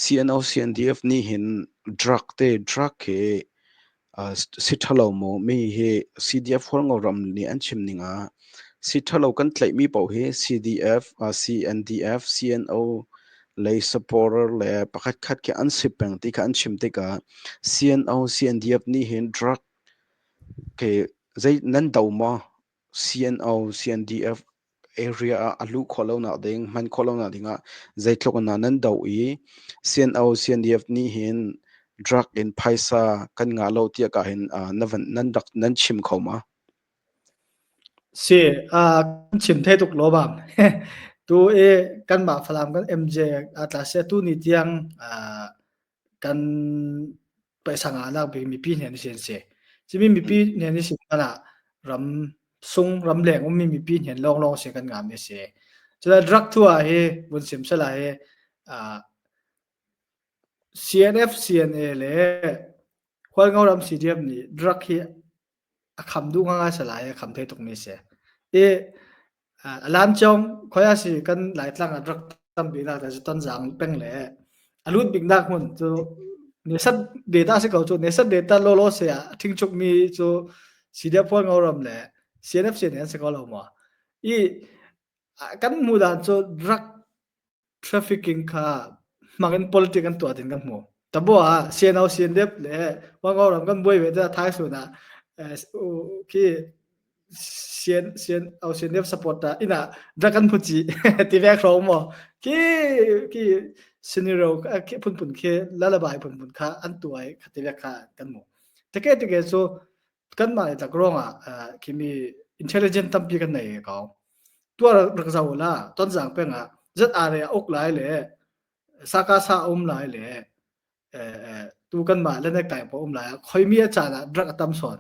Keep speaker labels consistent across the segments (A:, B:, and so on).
A: CNO CNDF nih hin drug te drug hi si ṭhalo maw mi hi CDF Hualngo ram nih an chim ning ah si ṭhalo kan tlaihmi paoh hi CDF, CNDF, CNO lei supporter le pakhat khat khi an si peng ti kha an chim tikah CNO, CNDF nih hin drug khi zei nan do maw? CNO, CNDF area ah a luh khawh lonak ding, hman khawh lonak ding ah zeitluk in dah nan doh i CNO, CNDF nih hin drug in phaisa kan ngah lo tiah ka hin na van nan rak nan chim kho ma?
B: Si, kan chim thei tuk lo bang. Tu i kanmah Falam kan MJ a tla se tu ni tiang kan paisa ngahnak bik mipi hnen sin si. Cimi mipi hnen sin ah ram sung ramleng ummi mipi hnen lawnglawng si kan ngami si. Cula drug thu ah hi vun sim sala hi CNF CNA le Hualngo ram CDF nih drug hi a kham duh ngai salai a kham thei tuk mi si. I a lam chong khoi a si kan Laitlang ah rak tampi nak cu Tonzang peng le a lut bik nak hmun cu nesat data si ko cu nesat data lolo se ah thingchuk mi cu CDF Phual Ngoram le CNF CNN si ko lo maw i kan hmu dan cu drug trafficking kha hmang in politic an tuah din kan hmu. Tabo ah CNO CNDF le Wango ram kan buai ve ta thai sun ah khi CN CNO CNDF support ta ina drug an phuchi ti ve khro mo khi khi scenario khi phun phun khi lalabai phun phun kha an tuai khati ve kha kan mu teke teke chu kanmah le tlak ruangah khimi intelligent tampi kan nei ko. Tuar rak zau la tonzang peng ah zat are a uk lai le saka sa um lai le tu kan mah le nek kai po um lai khoimi a caan ah drug a tam sawn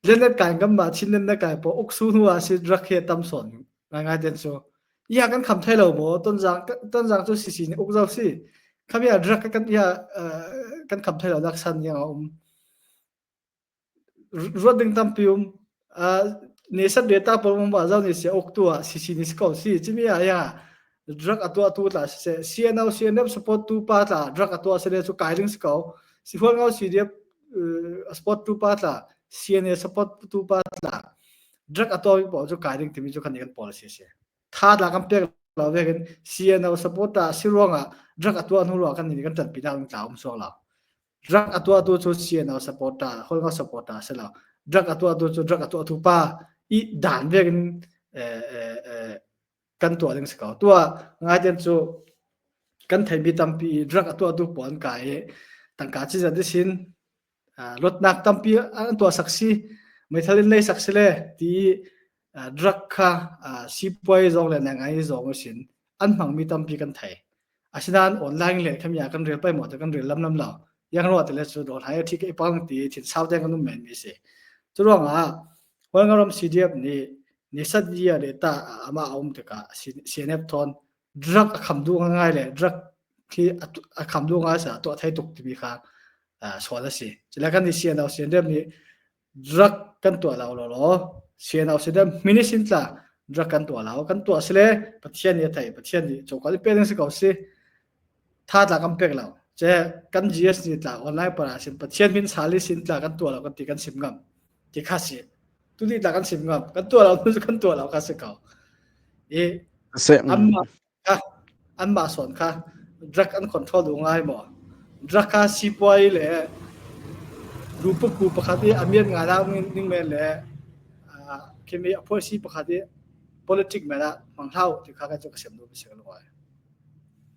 B: le nek kai kan mah chin nek kai po uk su hnu ah si drug he tam sawn ngai ngai den so iya kan kham thai lo mo tonzang tonzang cu sisi ni uk zau si khamia drug kan iya kan kham thai lo dak san yang a um Ruat ding tampi um. Nesat data pawl um zau ni sia uk tu ah CC ni si ko si. Cimi ah ya drug a tuah tu tla si CNO CNF support tu pa tla drug a tuah se le cu kai ding si ko. Si hual ngau CDF support tu pa tla CNA support tu pa tla drug a tuah mi pawl cu kai ding timi cu kan kan policy si. Tha tla kan pek lo vekin CNO support ta si ruangah drug a tuah hnu ruangah kan ni kan ṭanpi nak tla um suak lo. Drug a tuahtu cu CNO supporter, Holngo supporter a si lo. Drug a tuahtu cu drug a tuahtu pa i dan vek in kan tuah ding si ko. Tuah ngaiten cu kan theimi tampi i drug a tuahtu pawl an kai i tangka ci zat sin luatnak tampi an tuah sak si meithal in lei sak si le ti drug kha sipuai zong le ngai zong sin an hmangmi tampi kan thei. Asinain online le khami ah kan rel pai maw kan rel lam lam lo. Yang ruah te le cu dol hai thi ke pang ti thin sau te kan um men mi si. Cu ruangah Hualngoram CDF nih nisat year le ta ama a um tikah CNF thon drug a kham du ngai le drug khi a kham du ngai sa to thai tuk timi kha sual a si. Cule kan ni CNO CNF nih drug kan tuah lo lo law CNO CNF minisin tla drug kan tuah lo kan tuah sile Pathian nih a thei Pathian nih cokal pe ding si ko si tha tla kan pek lo che kan GS ni tla online para sin Pathian min sali sin tla kan tuah lo kan ti kan sim ngam ti kha si tu ni tla kan sim ngam kan tuah lo kan tuah lo kha si ko i amma kha anmah sawn kha drug an control duh ngai maw? Drug kha sipuai le lupaku pakhat i a miat ngai la ning men le khimi a policy pakhat i politic men ah hmang hlau ti kha kan cu ka sem duh mi si lo ai.